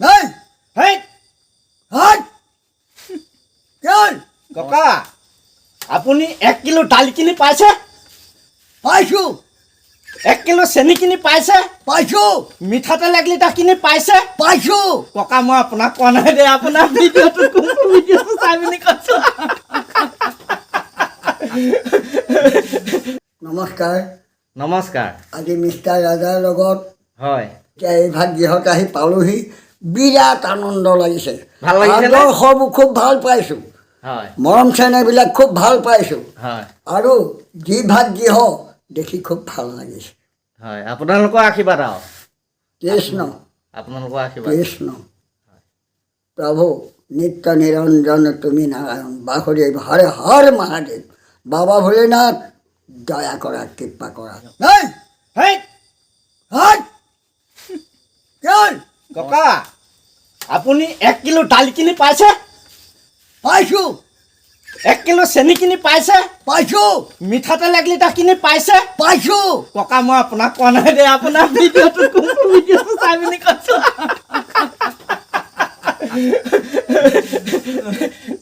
হেই। হেই। হাত কি হ'ল? ককা, আপুনি 1 কিলো দালি কিনি পাইছে? পাইছোঁ। 1 কিলো চেনি কিনি পাইছে? পাইছোঁ। মিঠাতেল 1 লিটাৰ কিনি পাইছে? পাইছোঁ। ককা, মই আপোনাক কোৱা নাই দেই, আপোনাৰ ভিডিঅ'টো, কোনটো ভিডিঅ'টো চাই পিনি কৈছোঁ। নমস্কাৰ। নমস্কাৰ। আজি মিষ্টাৰ ৰাজাৰ লগত এতিয়া এই ভাগ গৃহত আহি পালোহি, বিৰাট আনন্দ লাগিছে। ভাল লাগিছেনে? আদৰ্শবোৰ খুব ভাল পাইছোঁ। মৰম চেনেহবিলাক খুব ভাল পাইছোঁ। আৰু যি ভাগ গৃহ দেখি খুব ভাল লাগিছে। হয়, আপোনালোকৰ আশীৰ্বাদ আৰু কৃষ্ণ। আপোনালোকৰ আশীৰ্বাদ। কৃষ্ণ প্ৰভু, নিত্য নিৰঞ্জন তুমি নাৰায়ণ বাসুদেৱ, হৰ হৰ মহাদেৱ, বাবা ভোলেনাথ, দয়া কৰা, কৃপা কৰা। হেই। হেই। হাত কি হ'ল? ককা, আপুনি 1 কিলো দালি কিনি পাইছে? পাইছোঁ। 1 কিলো চেনি কিনি পাইছে? পাইছোঁ। মিঠাতেল 1 লিটাৰ কিনি পাইছে? পাইছোঁ। ককা, মই আপোনাক কোৱা নাই দেই, আপোনাৰ ভিডিঅ'টো, কোনটো ভিডিঅ'টো চাই পিনি কৈছোঁ।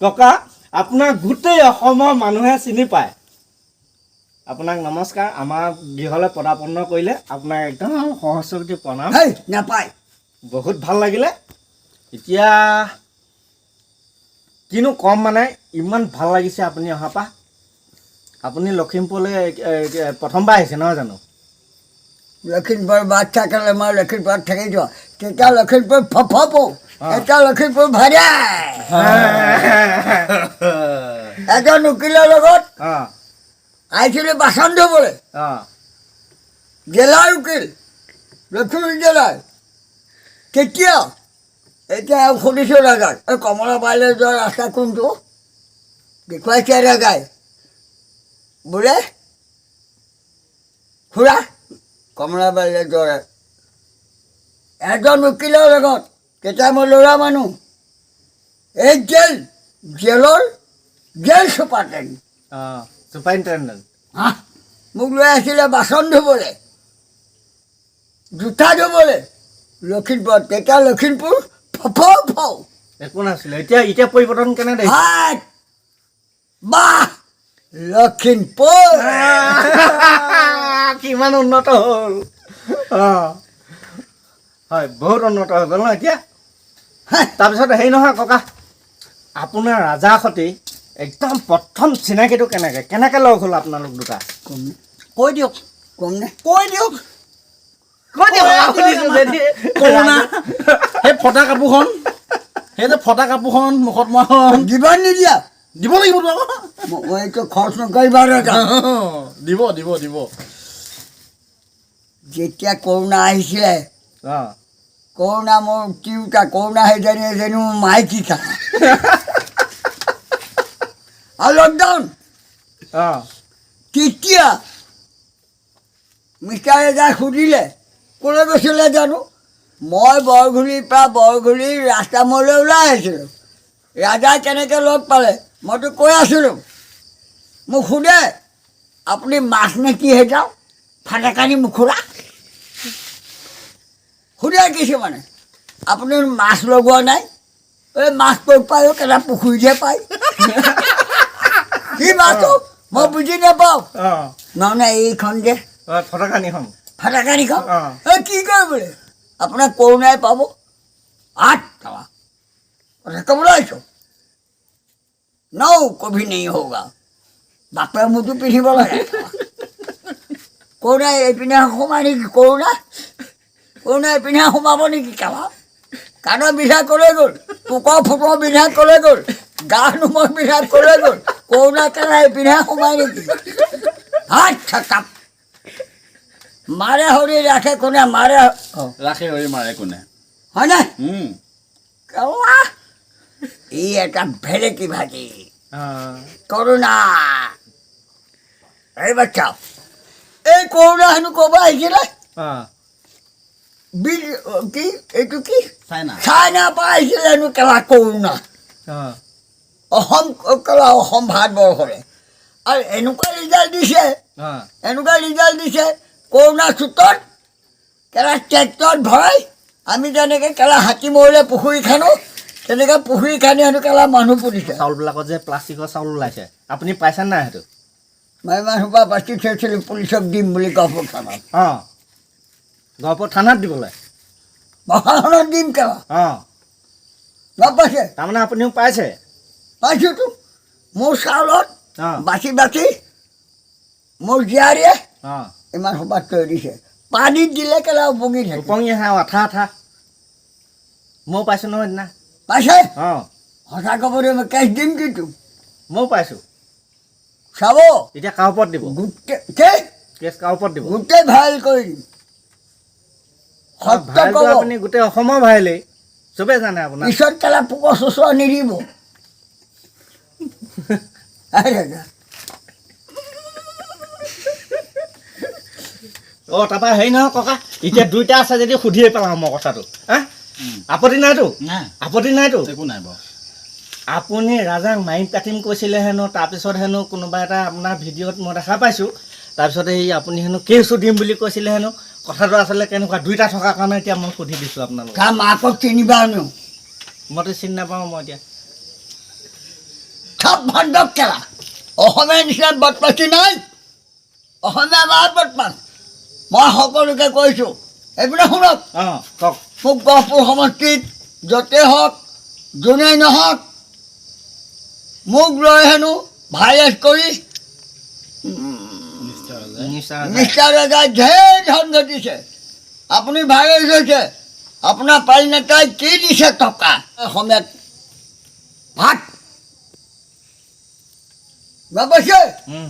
ককা, আপোনাক গোটেই অসমৰ মানুহে চিনি পায়। আপোনাক নমস্কাৰ, আমাৰ গৃহলৈ পদাৰ্পণ কৰিলে, আপোনাক একদম সহস্ৰকোটি প্ৰণাম। হেই, নাপায়। বহুত ভাল লাগিলে। এতিয়া কিনো ক'ম, মানে ইমান ভাল লাগিছে আপুনি অহাৰ পৰা। আপুনি লখিমপুৰলৈ প্ৰথমবাৰ আহিছে নহয় জানো? লখিমপুৰ বাচ্চা কালে মই লখিমপুৰত থাকি যোৱা, তেতিয়া লখিমপুৰ ফফপো, এতিয়া লখিমপুৰ ভাৰে। এজন উকিলৰ লগত আহিছিলোঁ বাচন ধুবলৈ। জেলাৰ উকিল, লখিমপুৰ জিলাৰ তেতিয়া। এতিয়া সুধিছোঁ ৰাজাক, এই কমলাবাৰীলৈ যোৱা ৰাস্তা কোনটো? দেখুৱাইছে ৰাজাই, বোলে খুৰা, কমলাবাৰীলৈ যোৱা। এজন উকিলৰ লগত, তেতিয়া মই ল'ৰা মানুহ, এই জেলৰ জেল চুপাৰটেণ্ড। ছুপাৰিণ্টেণ্ডেণ্ট। হা, মোক লৈ আহিছিলে বাচন ধুবলৈ, জোতা ধুবলৈ লখিমপুৰত। তেতিয়া লখিমপুৰ ফফৌ ফৌ। একো নাছিলে। এতিয়া পৰিৱৰ্তন কেনে দেখিছে? হাত বাহ, লখিমপুৰ! কিমান উন্নত হ'ল! হয়, বহুত উন্নত হৈ গ'ল ন এতিয়া। তাৰপিছত হেৰি নহয় ককা, আপোনাৰ ৰাজাৰ সৈতে একদম প্ৰথম চিনাকিটো কেনেকৈ লগ হ'ল আপোনালোক দুটা? কমনে? কৈ দিয়ক। কমনে? কৈ দিয়ক। কৈ দিয়ক, শুনিছোঁ যদি। কৰোণা, সেই ফটা কাপোৰখন, সেই যে ফটা কাপোৰখন, মুখত মৰাখন। দিব নিদিয়া? দিব লাগিবতো আকৌ। মই এইটো খৰচ নকৰিবা ৰজা। দিব, দিব, দিব। যেতিয়া কৰোণা আহিছিলে, কৰোণা মোৰ তিৰোতা, কৰোণা সেইজনী এজনী মোৰ মাইকী থাকা আৰু লকডাউন, তেতিয়া মিষ্টাৰ এজাই সুধিলে, ক'লৈ গৈছিলে জানো, মই বৰঘুলিৰ পৰা বৰঘুলিৰ ৰাস্তা মূৰলৈ ওলাই আহিছিলোঁ। ৰাজাই কেনেকৈ লগ পালে, মইতো কৈ আছিলোঁ। মোক সোধে, আপুনি মাছ নে কি যাওঁ ফাটাকানি মুখুৰা সোধে কিছুমানে, আপুনি মাছ লগোৱা নাই? এই মাছ ক'ত পায়? কেইটা পুখুৰীতহে পায়। কি মাছটো মই বুজি নাপাওঁ। নহ'লে এইখন যে ফটকানিখন। ফাটাকানিখন। এই কি কৰিবলৈ আপোনাক কৰোণাই পাব। 8 টকা কথা ক'বলৈ আহিছোঁ নৌ कभी नहीं होगा। বাপেৰ মোৰটো পিন্ধিব লাগে। কৰোণা এইপিনে সোমাই নেকি? কৰোণা এইপিনে সোমাব নেকি? কাবা কাণৰ বিন্ধা ক'লৈ গ'ল? পোকৰ ফুকৰ বিন্ধা ক'লৈ গ'ল? গা নোমৰ বিন্ধা ক'লৈ গ'ল? কৰোণা কেলা এইপিনে সোমাই নেকি? আচ্ছা, কাপ মাৰে হৰি ৰাখে কোনে? মাৰে ৰাখে হৰি, মাৰে কোনে? হয়নে? উম। কেলা ই এটা ভেলেকি ভাজি কৰোণা। এই বাচ্চা, এই কৰোণা হেনো ক'ৰপৰা আহিছিলে? বি কি, এইটো কি? চাইনা। চাইনাৰ পৰা আহিছিলে হেনো কেলা কৰোণা। অসম কেলা, অসম ভাৰতবৰ্ষৰে আৰু এনেকুৱা ৰিজাল্ট দিছে, এনেকুৱা ৰিজাল্ট দিছে, কৰোণা চুটত কেলা ট্ৰেক্টৰত ভৰাই আমি যেনেকৈ কেলা হাতী মৰিলে পুখুৰী খানো, তেনেকৈ পুখুৰী খান্দি হেনো কেলা মানুহ পুতিছে। চাউলবিলাকত যে প্লাষ্টিকৰ চাউল ওলাইছে, আপুনি পাইছে নাই সেইটো? মই মানুহৰ পৰা বাচি থৈছিলোঁ পুলিচক দিম বুলি গহপুৰ থানাত। অঁ, গহপুৰ থানাত দিবলৈ? প্ৰশাসনত দিম কেলা। অঁ। গম পাইছে? তাৰমানে আপুনিও পাইছে? পাইছোঁতো, মোৰ চাউলত অঁ বাচি বাচি মোৰ জীয়াৰীয়ে অঁ ইমান সোপা থৈ দিছে। পানীত দিলে কেলা উপঙি থাকে। উপঙি আহে আৰু আঠা আঠা। ময়ো পাইছোঁ নহয় সেইদিনা। পাইছে? অঁ। সঁচা ক'ব দিম, কেছ দিম কিন্তু। ময়ো পাইছোঁ। চাব। এতিয়া কাৰ ওপৰত দিব? গোটেই কি? কেছ কাৰ ওপৰত দিব? গোটেই ভাইৰেল কৰি দিম। সত্য ভাইৰেলটো ক'ব। আপুনি গোটেই অসমৰ ভাইৰেলেই, চবেই জানে আপোনাক। পিছত কেলা পোকৰ চোচৰা নিদিব। আৰে। অঁ, তাৰপৰা হেৰি নহয় ককা, এতিয়া দুইটা আছে যদি সুধিয়ে পেলাওঁ মই কথাটো। হা, আপত্তি নাইতো? নাই। আপত্তি নাইতো? একো নাই বাৰু। আপুনি ৰাজাক মাৰি কাটিম কৈছিলে হেনো, তাৰপিছত হেনো কোনোবা এটা আপোনাৰ ভিডিঅ'ত মই দেখা পাইছোঁ, তাৰপিছত এই আপুনি হেনো কেছো দিম বুলি কৈছিলে হেনো। কথাটো আচলতে কেনেকুৱা? দুইটা থকাৰ কাৰণে এতিয়া মই সুধি দিছোঁ আপোনালোকক। তাৰ মাকক তিনিবাৰ আনো। মইতো চিনি নাপাওঁ মই এতিয়া। থাপ ভাণ্ডক কেলা, অসমীয়া নিচিনা বদমাচি নাই, অসমীয়া মাৰ বদমাছ। মই সকলোকে কৈছোঁ, এইপিনে শুনক। অঁ, কওক। মোক গহপুৰ সমষ্টিত য'তেই হওক যোনেই নহওক মোক লৈ হেনো ভাইৰাছ কৰি মিষ্টাৰ ৰাজাই ঢেৰ ধন ঘটিছে। আপুনি ভাইৰাছ হৈছে, আপোনাৰ পালিনেতাই কি দিছে টকা অসমীয়াত ভাত গম পাইছে?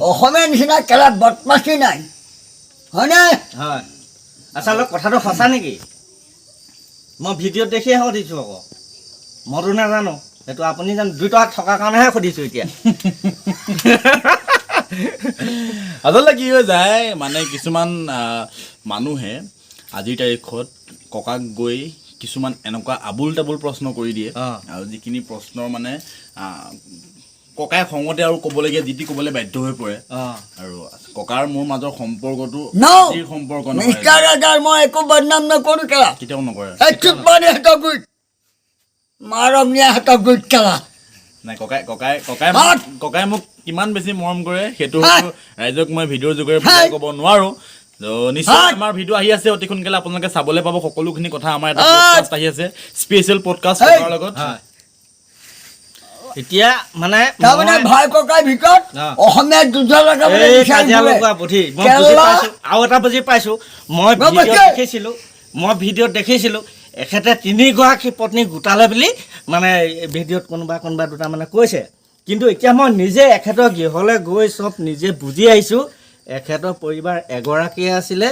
অসমীয়া নিচিনা কেলা বদমাচি নাই, হয়নে? হয়। আচলতে কথাটো সঁচা নেকি? মই ভিডিঅ'ত দেখিয়ে সুধিছোঁ আকৌ, মইতো নাজানো সেইটো, আপুনি জানো। 2 টকা থকাৰ কাৰণেহে সুধিছোঁ এতিয়া। আচলতে কি হৈ যায় মানে, কিছুমান মানুহে আজিৰ তাৰিখত ককাক গৈ কিছুমান এনেকুৱা আবোল তাবোল প্ৰশ্ন কৰি দিয়ে, আৰু যিখিনি প্ৰশ্নৰ মানে ককাই খঙতে আৰু ক'বলগীয়া যি টি ক'বলৈ বাধ্য হৈ পৰে। আৰু ককাৰ মোৰ মাজৰ সম্পৰ্কটো No! আজিৰ সম্পৰ্ক নহয়। মিষ্টাৰ ৰাজাৰ মই একো বদনাম নকৰোঁ কেলা। কেতিয়াও নকৰে। এই চুপ মাৰি হাতক গুইত মাৰক নিয়া হাতক গুইত কেলা। নাই, ককাই ককাই ককাই হাত! ককাই মোক কিমান বেছি মৰম কৰে সেইটো হাত! হয়তো ৰাইজক মই ভিডিঅ'ৰ যোগেৰে বুজাই হাত! ক'ব নোৱাৰোঁ। ত' নিশ্চয় হাত! আমাৰ ভিডিঅ' আহি আছে অতি সোনকালে, আপোনালোকে চাবলৈ পাব সকলোখিনি কথা। আমাৰ এটা হাত! পডকাষ্ট আহি আছে, স্পেচিয়েল পডকাষ্ট হেই! ককাৰ লগত। হয়। এতিয়া মানে তাৰমানে মই ভাই ককাইৰ ভিতৰত অসমীয়া যুঁজ লগাবলৈ এই বিচাৰি কাজিয়া ফুৰে। লগোৱা বুদ্ধি মই বুজি কেলা! পাইছোঁ। আৰু এটা বুজি পাইছোঁ মই, গম ভিডিঅ'ত পাইছে? দেখিছিলোঁ, মই ভিডিঅ'ত দেখিছিলোঁ এখেতে 3গৰাকী পত্নী গোটালে বুলি, মানে ভিডিঅ'ত কোনোবা কোনোবা দুটা মানে কৈছে। কিন্তু এতিয়া মই নিজে এখেতৰ গৃহলৈ গৈ চব নিজে বুজি আহিছোঁ। এখেতৰ পৰিবাৰ এগৰাকীয়ে আছিলে,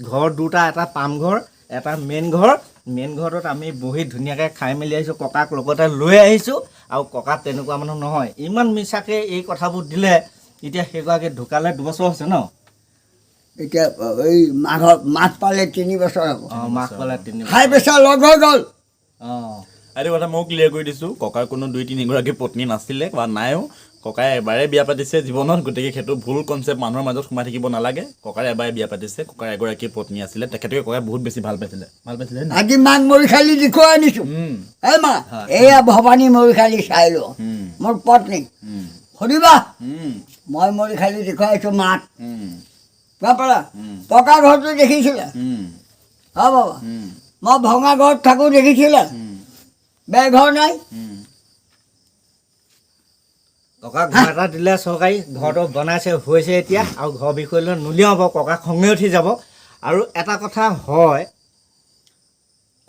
ঘৰ দুটা, এটা পামঘৰ, এটা মেইন ঘৰ। মেইন ঘৰটোত আমি বহি ধুনীয়াকৈ খাই মেলি আহিছোঁ, ককাক লগতে লৈ আহিছোঁ। আৰু ককাক তেনেকুৱা মানুহ নহয়, ইমান মিছাকৈ এই কথাবোৰ দিলে। এতিয়া সেইগৰাকী ঢুকালে 2 বছৰ হৈছে ন? এতিয়া এই মাঘৰ মাঘ পালে 3 বছৰ হ'ব। অঁ, মাঘ পালে 3। হাই প্ৰেছাৰ লগ হৈ গ'ল। অঁ। এইটো কথা ময়ো ক্লিয়াৰ কৰি দিছোঁ, ককাৰ কোনো 2 3গৰাকী পত্নী নাছিলে বা নাইও। ককাই এবাৰে বিয়া পাতিছে জীৱনত, গতিকে সেইটো ভুল কনচেপ্ট মানুহৰ মাজত সোমাই থাকিব নালাগে। ককাই এবাৰে বিয়া পাতিছে, ককাৰ এগৰাকী পত্নী আছিলে, তেখেতকে ককাই বহুত বেছি ভাল পাইছিলে। ভাল পাইছিলে নে? আজি মাক মৰিশালি দেখুৱাই আনিছোঁ। এই মা, হয়। এয়া ভৱানী মৰিশালি চাই ল, মোৰ পত্নী। সুধিবা, মই মৰিশালি দেখুৱাইছোঁ মাক। গম পালা? পকা ঘৰটো দেখিছিলে? অ বাবা, মই ভঙা ঘৰত থাকোঁ দেখিছিলে? বেৰ ঘৰ নাই। ককাক ঘৰ এটা দিলে চৰকাৰী, ঘৰটো বনাইছে হৈছে এতিয়া। আৰু ঘৰ বিষয়লৈ নুলিয়াওঁ বাৰু, ককা খঙে উঠি যাব। আৰু এটা কথা হয়,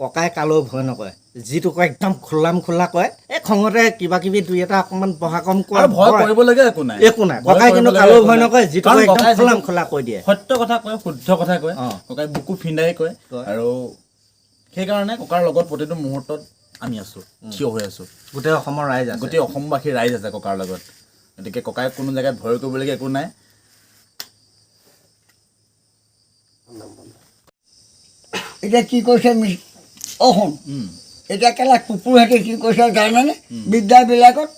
ককাই কালৈও ভয় নকৰে, যিটো কয় একদম খোলাম খোলা কয়। এই খঙতে কিবা কিবি দুই এটা অকণমান বহা কম কয়। আৰু ভয় কৰিবলগীয়া একো নাই। একো নাই। ভয় ককাই কিন্তু কৰিবলগীয়া কালৈও একো ভয় নাই। নকৰে, যিটো কাৰণ কয় একদম ককাই খোলাম যিটো খোলা কৈ দিয়ে। সত্য কথা কয়, শুদ্ধ কথা কয়, ককাই বুকু ফিন্দাই কয়। কয়। আৰু সেইকাৰণে ককাৰ লগত প্ৰতিটো মুহূৰ্তত আমি আছোঁ, থিয় হৈ আছোঁ। গোটেই অসমৰ ৰাইজ আছে। গোটেই অসমবাসী ৰাইজ আছে ককাৰ লগত। গতিকে ককাই কোনো জেগাত ভয় কৰিবলগীয়া একো নাই। এতিয়া কি কৈছে অ শুন, এতিয়া কেলা কুকুৰহঁতে কি কৈছে জানেনে? বিদ্যাবিলাকত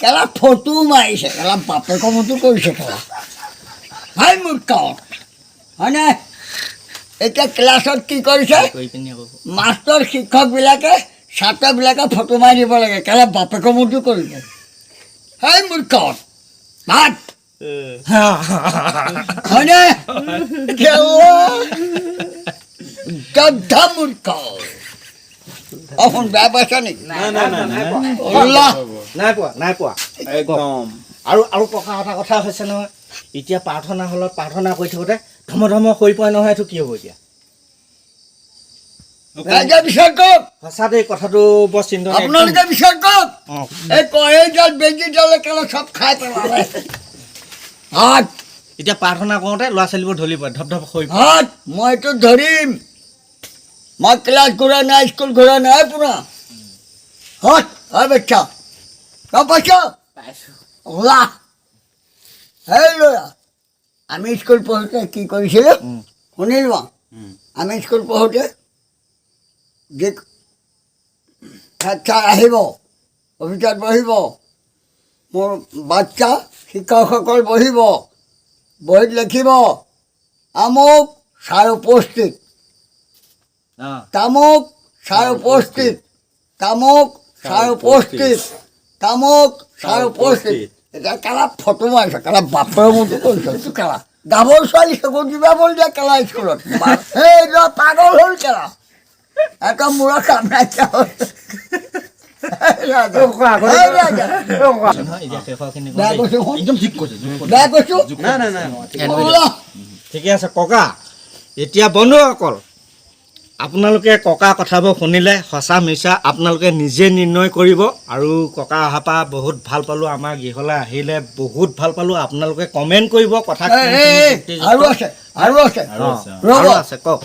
কেলা ফটোও মাৰিছে, কেলা বাপেকৰ মতো কৰিছে কেলা। ভাই মূৰ্খ, হয়নে? এতিয়া ক্লাছত কি কৰিছে? কৰি পিনি আকৌ মাষ্টৰ শিক্ষকবিলাকে ছাত্ৰবিলাকে ফটো মাৰি দিব লাগে, কেলা বাপেকৰ মূৰটো কৰিব। সেই মূৰ্খ ভাত হয়নে? গাদ্ধা মূৰ্খ। অ শুন, বেয়া পাইছা নেকি? আল্লাহ। নাই পোৱা, নাই পোৱা। একদম। আৰু আৰু ককা, এটা কথা হৈছে নহয়, এতিয়া প্ৰাৰ্থনা হলত প্ৰাৰ্থনা কৰি থাকোঁতে ধম ধম হৈ পৰে নহয়, এইটো কি হ'ব এতিয়া? ৰাইজে বিচাৰ কৰক। সঁচাতে কথাটো বৰ চিন্তনীয়। আপোনালোকে বিচাৰ কৰক। অঁ। এই কড়াইডাল বেজীডালে কেলা চব খাই পেলালে। হাত। এতিয়া প্ৰাৰ্থনা কৰোঁতে ল'ৰা ছোৱালীবোৰ ঢলি পৰে, ধপ ধপ হৈ পৰে। হাত, মইতো ধৰিম। মই ক্লাছ ঘূৰা নাই, স্কুল ঘূৰা নাই পুৰা। হাত, হয় বাচ্চা, গম পাইছ? ওলা। হেই ল'ৰা, আমি স্কুল পঢ়োঁতে কি কৰিছিলোঁ শুনি লোৱা। আমি স্কুল পঢ়োঁতে যে হেড ছাৰ আহিব, অফিচত বহিব, মোৰ বাচ্চা শিক্ষকসকল বহিব, বহীত লিখিব আমুক ছাৰ উপস্থিত, তামুক ছাৰ উপস্থিত, তামুক ছাৰ উপস্থিত, তামুক ছাৰ উপস্থিত। এতিয়া কেলা ফটো মাৰিছ, কেলা বাপেৰ মূৰটো কৰিছ। এইটো কেলা গাভৰু ছোৱালী চকু দিবা বল দিয়া কেলা স্কুলত। সেই ল'ৰা পাগল হ'ল কেলা, এটা মূৰৰ কাম নাইকিয়া হ'ল। এই ৰাজা, এই ৰাজা। নহয়, এতিয়া শেষৰখিনি বেয়া কওঁ দেই। কৈছো শুন। একদম ঠিক কৈছে। বেয়া কৈছো। নাই নাই নাই। ওলা। ঠিকে আছে ককা। এতিয়া বন্ধুসকল, আপোনালোকে ককা কথাবোৰ শুনিলে, সঁচা মিছা আপোনালোকে নিজে নিৰ্ণয় কৰিব। আৰু ককা অহাৰ পৰা বহুত ভাল পালোঁ, আমাৰ গৃহলৈ আহিলে বহুত ভাল পালোঁ। আপোনালোকে কমেণ্ট কৰিব কথা। এই, এই, এই, আৰু আছে, আৰু আছে। আৰু আছে, অ। ৰ'ব। আৰু আছে, কওক।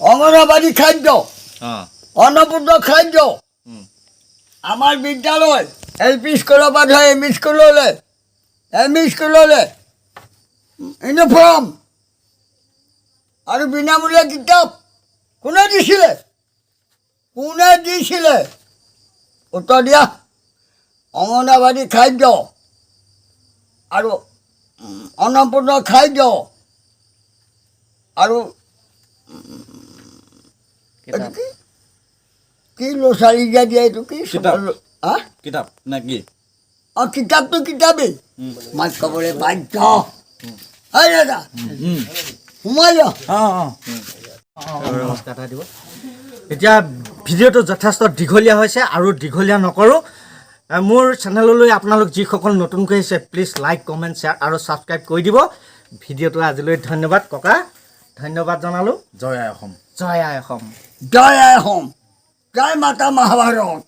অংগনবাদী খাদ্য, অন্নপূৰ্ণ খাদ্য। আমাৰ বিদ্যালয় এল পি স্কুলৰ পৰা ধৰি এম ই স্কুললৈ, এম ই স্কুললৈ ইউনিফৰ্ম আৰু বিনামূলীয়া কিতাপ কোনে দিছিলে? কোনে দিছিলে? উত্তৰ দিয়া। অংগনবাদী খাদ্য আৰু অন্নপূৰ্ণ খাদ্য আৰু এইটো কি কি ল'ৰা ছোৱালী যে দিয়ে, এইটো কি? কিতাপ। হা? কিতাপ নে কি? অঁ, কিতাপটো কিতাপেই। মই ক'বলৈ বাধ্য। এই দাদা, সোমাই যা। অঁ অঁ। নমস্কাৰ এটা দিব। এতিয়া ভিডিঅ'টো যথেষ্ট দীঘলীয়া হৈছে, আৰু দীঘলীয়া নকৰোঁ। মোৰ চেনেললৈ আপোনালোক যিসকল নতুনকৈ আহিছে, প্লিজ লাইক, কমেণ্ট, শ্বেয়াৰ আৰু ছাবস্ক্ৰাইব কৰি দিব। ভিডিঅ'টো আজিলৈ ধন্যবাদ ককা, ধন্যবাদ জনালোঁ। জয় আই অসম। জয় আই অসম। জয় আই অসম, জয় মাতা মহাভাৰত।